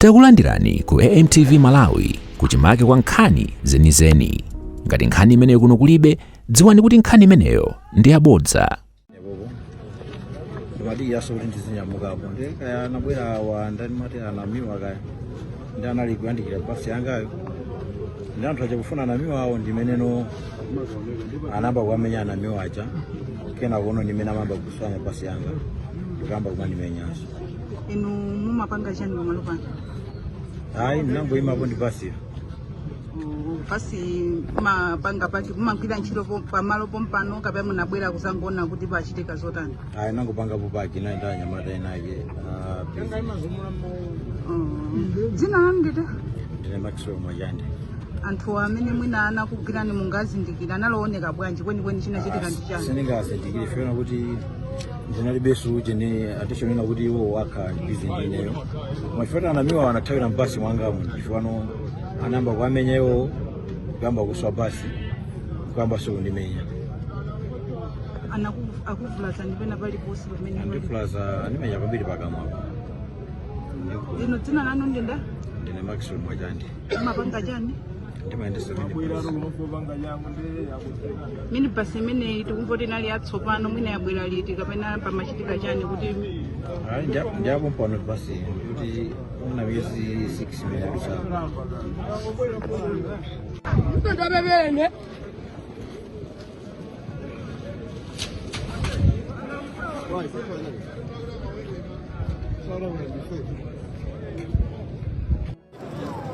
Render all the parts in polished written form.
Takulandirani ku AMTV Malawi kuchimake kwa nkhani zenizeni. Ngati nkhani imeneyo kuno kulibe, dziwani kuti nkhani imeneyo ndi yabodza. Bobo ndimadikiranso kuti ndizinyamukapo ndi kaya anabwera awa ndani mati anamiwa kaya ndi anali kuyandikira basi yangayo ndi anthu aja kufuna anamiwa awo ndimeneno anayamba kuwamenya anamiwa aja kena kuno ndimene amayamba kuswanya basi yanga ndikuyamba kumandimenyanso. Inu mumapanga chani pamalo pano? Ayi, ndinangoyimapo ndi basiyo. Oh, basi mumapanga park, mumagwira ntchito pamalo pompano kapena munabwera kuzangoona kuti pachitika zotani? Ayi, nangopangapo park nayi ndi anyamata enake busy. Oh, dzina lanu ndani? Ndine Maxwell Mwachande. Anthu amene mwina anakugwirani mungazindikira analooneka bwanji kwenikweni, chinachitika ndi chani? Sindingazindikire fiona kuti ndinalibenso chene attention ina kuti iwo wakha busy ndi ineyo machifota anamiwa anathawira mbasi mwangamo chifukwa anayamba kuamenya iwo, kuyamba kuswa basi, kuyamba kundimenya. Akuvulazani pena paliponse pamene pali? Andivulaza, andimenya kwambiri pakamwa. Inu dzina lanu ndi ndani? Ndine Maxwell Mwachande. Mumapanga chani? Ndimayendesa minibus. Minibus imeneyi tikumva kuti inali yatsopano, mwina yabwera liti kapena pamachitika chani kuti? Ayi, ndiyapo mpano basi kuti una miyezi 6 imene yadutsamo.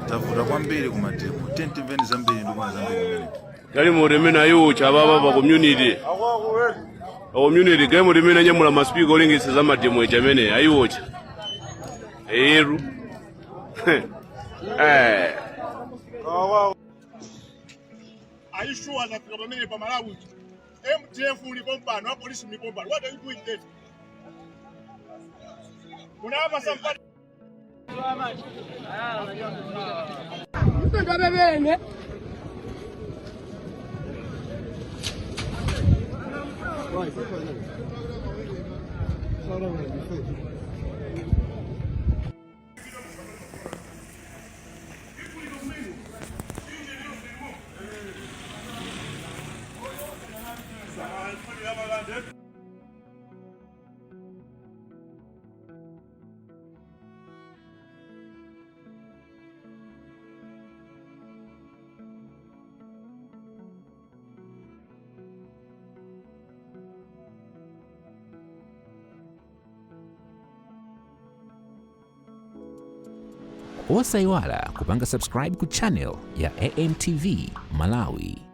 Tavuta kwambiri ku mademo. Timveni zambiri ndikuona zambiri kumene. Galimoto imene ayiwotcha apapa pa community, pa community. Galimoto imene anyamula masipika olengeza za mademo ija amene ayiwotcha eyeru eh. Are you sure zafika pamene pa Malawi? MDF ulipo mpano, apolisi mlipo mpano. What are you doing there? Munawapa sampati. Osayiwala kupanga subscribe ku channel ya AMTV Malawi.